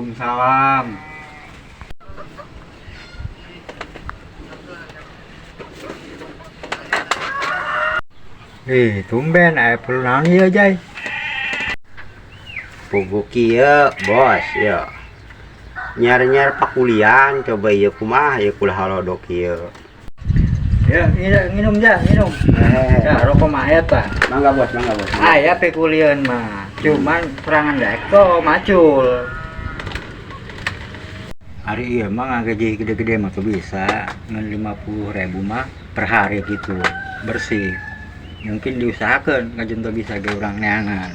Waalaikumsalam. Eh, tumben aya perlu naon ieu, Jay? Puguh kieu, Bos, ya. Nyar-nyar pakulian coba ieu kumaha ieu kulah halodo kieu. Ya, nginum ja, nginum. Ya, rokok mah aya tah. Mangga, Bos, mangga, Bos. Aya pekulian mah. Cuman serangan daek to macul. Hari ieu mah ngagaji gede-gede mah tuh bisa ngan 50.000 mah per hari gitu. Bersih. Mungkin diusahakan ngajun tuh bisa ge urang neangan.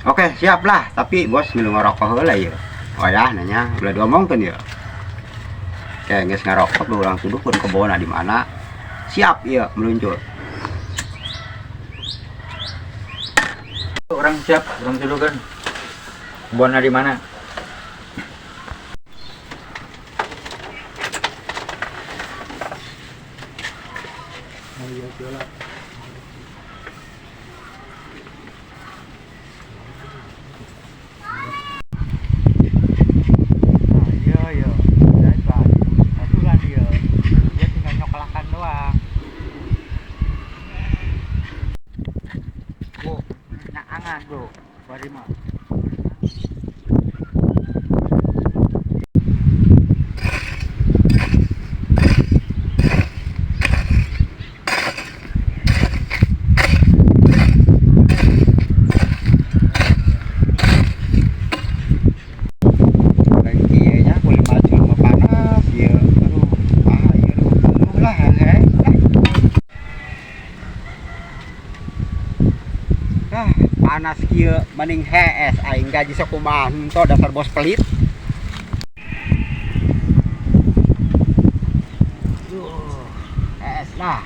Oke, siap lah, tapi Bos milu ngarokok heula ieu. Oh ya, nanya, ulah diomongkeun ieu. Kayak geus ngarokok urang tuduhkeun kebona di mana. Siap ieu meluncur. Orang siap, orang tuduhkeun. Kebona di mana? Iya, iya. Aturan dia. Dia tinggal nyokelakan doang. Oh, nak angan, Bro. Bari mah. Lain kieu nya kulit macul mah panas ieu. Aduh, ah ieu penuh lah heh. Ah, panas kieu mending hees aing gaji sakumaha henteu dasar bos pelit. Duh, hees lah.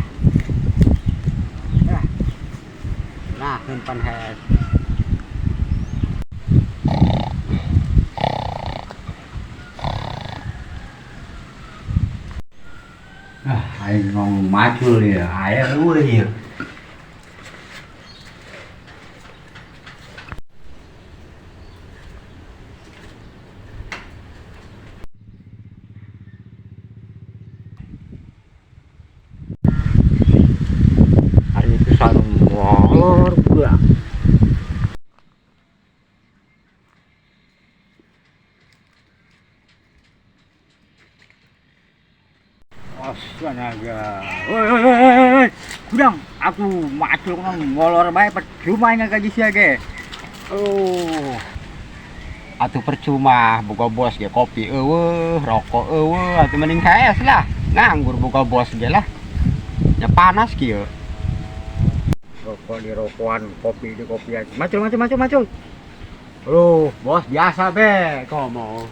Ah. Nah, hempan hees. Ah, aing ngomong macul ya, aya eueuh ieu. Hari itu sanu molor gua. Astaga. Woi, woi, woi, woi. Gudang, aku macul ngomong ngolor bae percuma gaji sia ge. Oh. Atuh percuma boga bos ge kopi eueuh, rokok eueuh, atuh mending hees lah. Nganggur boga bos ge lah. Ya panas kieu. Rokok di rokokan, kopi di kopian. Macul, macul, macul, macul. Aduh, bos biasa be, komo.